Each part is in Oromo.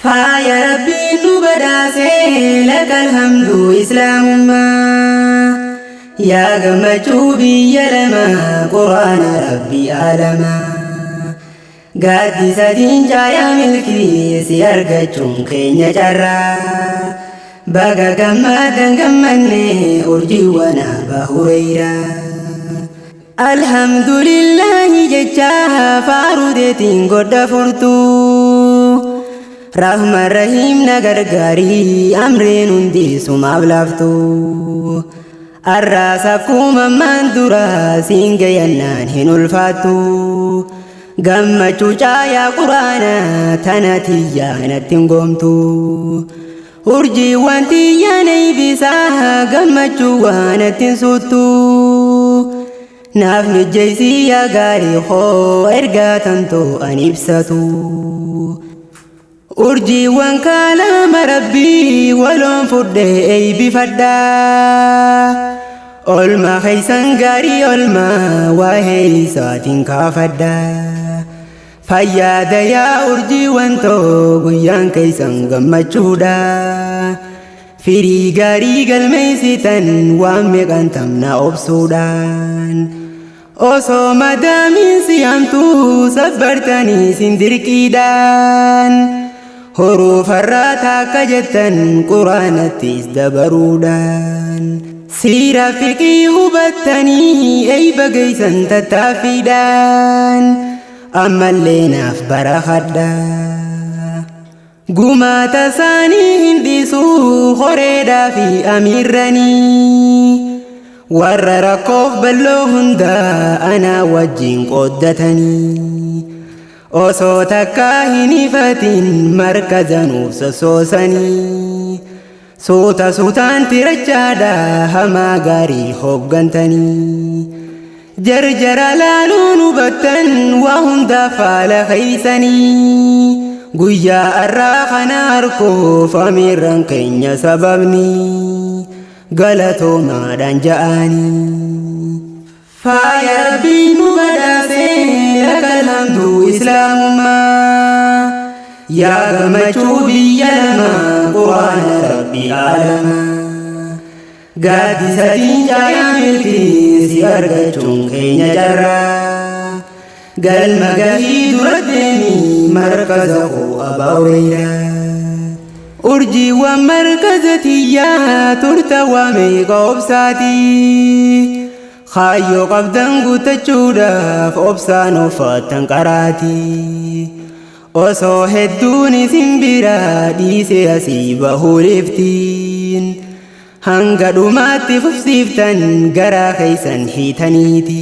Faaya Rabbiin nu badhaase, lakal hamdu islaamummaa. Yaa gammachuu biyya lama, quraana Rabbii aalamaa. Gaaddisa diincaayaa milkii si argachuun keenya carraa. Baga gammadan gammanne, urjiiwwan Abaa Hureyraa. Alhamdulillahi jecha faaruu deetiin godha furtuu. Rahman Rahiim na gargaarii, amreen hundi sumaaf laaftuu. Arraas akkuma ammaan dura siin gayannaan hin ulfaattu. Gammachuu caayaa quraana tana tiyyaa natti hin goomtu. Urjiiwwan tiyyaan eeybisaa, gammachuu waan natti hin suuttu. Naaf mijjeessii yaa gaarii koo, ergaa tantoo an ibsatu. Urjiiwwan kaalaama Rabbii waloon fudhee eeybifadhaa. Olma keeysan gaarii olma waa'ee isaatiin kaafadhaa. Fayyaada yaa urjiiwwan too, guyyaan keeysan gammachuudha. Firii gaarii galmeessitan waan meeqaan tamna obsuudhaan. Osoo madaamiin si'amtu sabbartanii sin dirqiidhaan. Huruufarraa taakka jettan quraanattis dabaruudhaan. Siira fiqii hubattanii eeyba geeysan tattaaffiidhaan. Ammallee naaf barakadha. Gumaata isaanii hin dhiisu horeedhaa fi amiirranii. Warra rakkoof bal'oo hunda anaa wajjin qooddatanii. Osoo takkaa hin ifatin markaza nuuf sossoosanii. Suuta suutaan tirachaadha hamaa gaarii hooggantanii. Jarjara laaluun hubattan waa hundaaf haala keeysanii. Guyyaa har'aa kana harkuuf amiirran keenya sababni galatoomaadhaan ja'anii. Faaya Rabbiin nu badhaase, lakal hamdu islaamummaa. Yaa gammachuu biyya lama, quraana Rabbii aalamaa. Gaaddisa diincaayaa milkii si argachuun keenya carraa. Galma gahii dura deemi markaza koo Abaa Hureyraa. Urjiiwwan markaza tiyyaa turta waa meeqa obsaati. Kaayyoo qabdan guuttachuudhaaf obsaan uffattan qaraati. Osoo hedduun isin biraa dhiisee asii bahuu liftiin. Hanga dhumaatti fufsiiftan garaa keeysan hiitaniiti.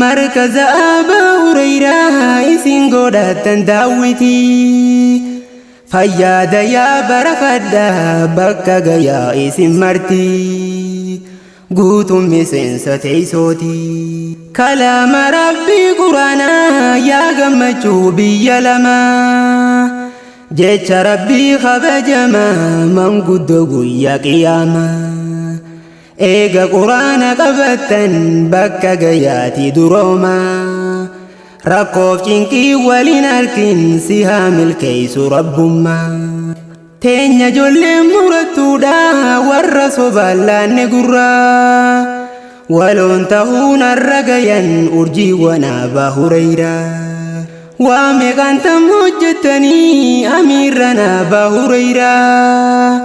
Markaza Abaa Hureyraa isin godhattan daawwiti. Fayyaada yaa barakadha, bakka gayaa isin marti. Guutuun miseensa teessooti. Kalaama Rabbii quraanaa, yaa gammachuu biyya lamaa. Jecha Rabbii kabajamaa, manguddoo guyyaa qiyaamaa. Eega quraana qabattan bakka gayaati duroomaa. Rakkoof cinqii waliin harkin si haa milkeessu Rabbummaa. Teenya ijoolleen murattuudha, warra sobaan laanne gurraa. Waloon ta'uun har'a gayan urjiiwwan Abaa Hureyraa. Waa meeqaan tam hojjettanii amiirran Abaa Hureyraa.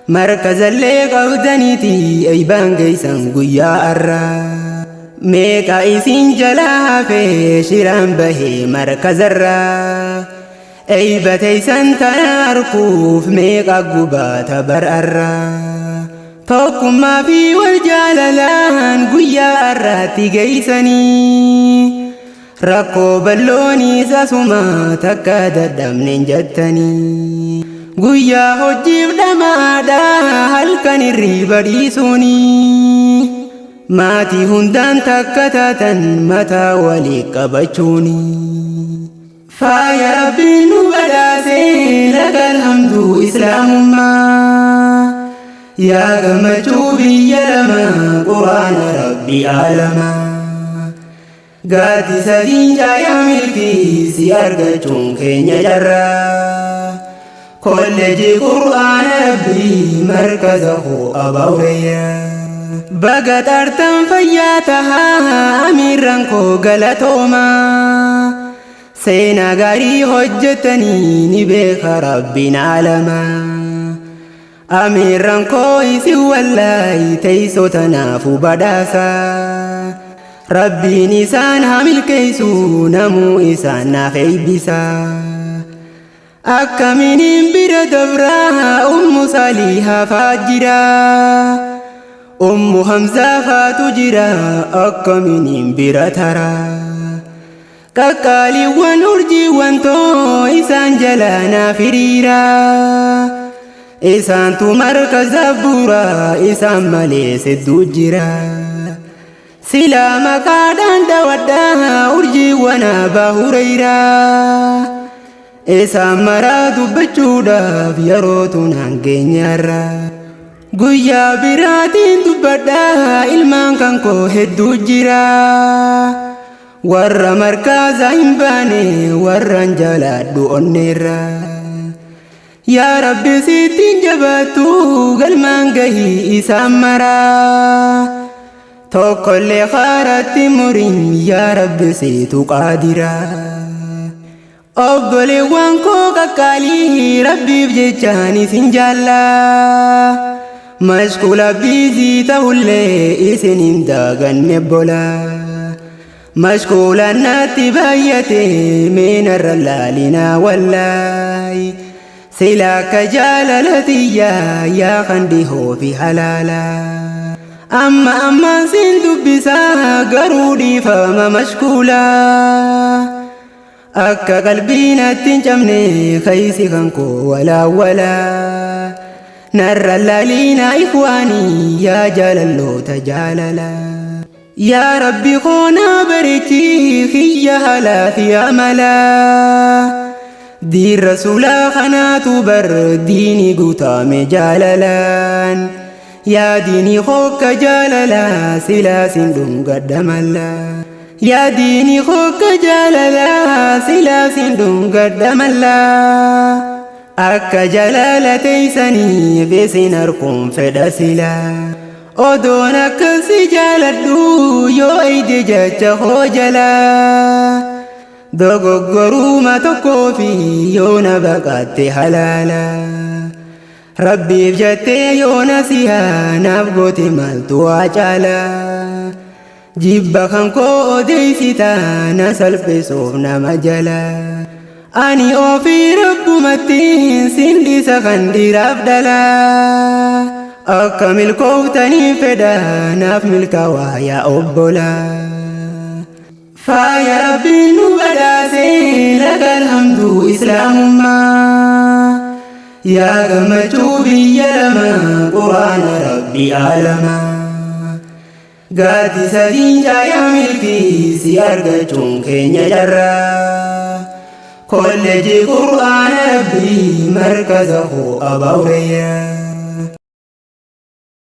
Markazallee qabdaniiti eeybaan geessan guyyaa har'aa. Meeqa isin jalaa hafee shiraan bahee markazarraa. Eeyba teeysan tana harkuuf meeqa gubaata bar'arraa. Tokkummaa fi wal jaalalaan guyyaa har'aatti geeysanii. Rakkoo bal'oonis asuma takka dadhabneen jettanii. Guyyaa hojiif dhamaadha halkan hirriiba dhiisuuni. Maatii hundaan takka taatan mataa walii qabachuuni. Faaya Rabbiin nu badhaase, lakal hamdu islaamummaa. Yaa gammachuu biyya lama, quraana Rabbii aalamaa. Gaaddisa diincaayaa milkii si argachuun keenya carraa. Kolleejii Qur'aana Rabbii markaza koo Abaawreeyyaa. Baga xaartan fayyaa tahaa amiirran koo galatoomaa. Seenaa gaarii hojjetanii ni beeka Rabbiin aalamaa. Amiirran koo isin wallaahi teessoo tanaafuu badhaasa. Rabbiin isaan haa milkeessu namuu isaan naaf eebbisa. Akkamiin bira dabraa Ummu Salihaa faa jira. Ummu Hamzaa faatu jira akkamiin bira tara. Qaqqaaliiwwan urjiiwwan too isaan jalaa naaf hiriira. Isaantu markaza buura isaan malee sidduu jira. Silaa maqaadhaan dawadhaa urjiiwwan Abaa Hureyraa. Isaan maraa dubbachuudhaaf yerootu naan geenyarra. Guyyaa biraatiin dubbadhaa ilmaan kan koo hedduu jira. Warra markaaza hin baane warran jaaladhu onneerra. Yaa Rabbi sittiin jabaattu galmaan gahii isaan maraa. Tokkollee kaaratti murin yaa Rabbi siitu qaadira. Obboleewwan koo qaqqaalii Rabbiif jechaan isin jaallaa. Mashquula biizii ta'ullee isin hin daaganne bola. Mashquulaan natti baay'ate meenarra laalinaa wallaayi. Sila akka jaalala tiyyaa yaa kan dhihoo fi halaala. Amma ammaan siin dubbisaa garuu dhiifama mashquulaa. Akka qalbii natti hin cabne kaysi kan koo walaawwalaa. Narra laaliinaa ikwaanii yaa jaalalloota jaalala. Yaa Rabbi koo naa bareechi kiyya haalaa fi amalaa. Diin rasuulaa kanaatu bar diini guutame jaalalaan. Yaa diinii kookka jaalalaa silaa sin dhungadha mallaa. Yaa diinii kookka jaalalaa silaa sin dhungadha mallaa. Akka jaalala teessaniif isin harkuun fedha silaa. Odoon akkasi jaaladhu yoo eeyde jecha koo jalaa. Dogoggoruma tokkoo fi yoo na baqatte halaala. Rabbiif jettee yoo nasihaa naaf goote maaltu waa caala. Jibba kan koo odeessita na salphisuuf nama jala. Ani ofii rabbumatti sin dhiisa kan dhiiraaf dhala. Akka milkooftanii fedha naaf milkaawaa yaa obbola. Faaya Rabbiin nu badhaase lakal hamdu islaamummaa. Yaa gammachuu biyya lama quraana Rabbi aalamaa. Gaaddisa diincaa yaa milkii si argachuun keenya carraa. Kolleejii Qur'aana Rabbii markaza koo Abaawreeyyaa.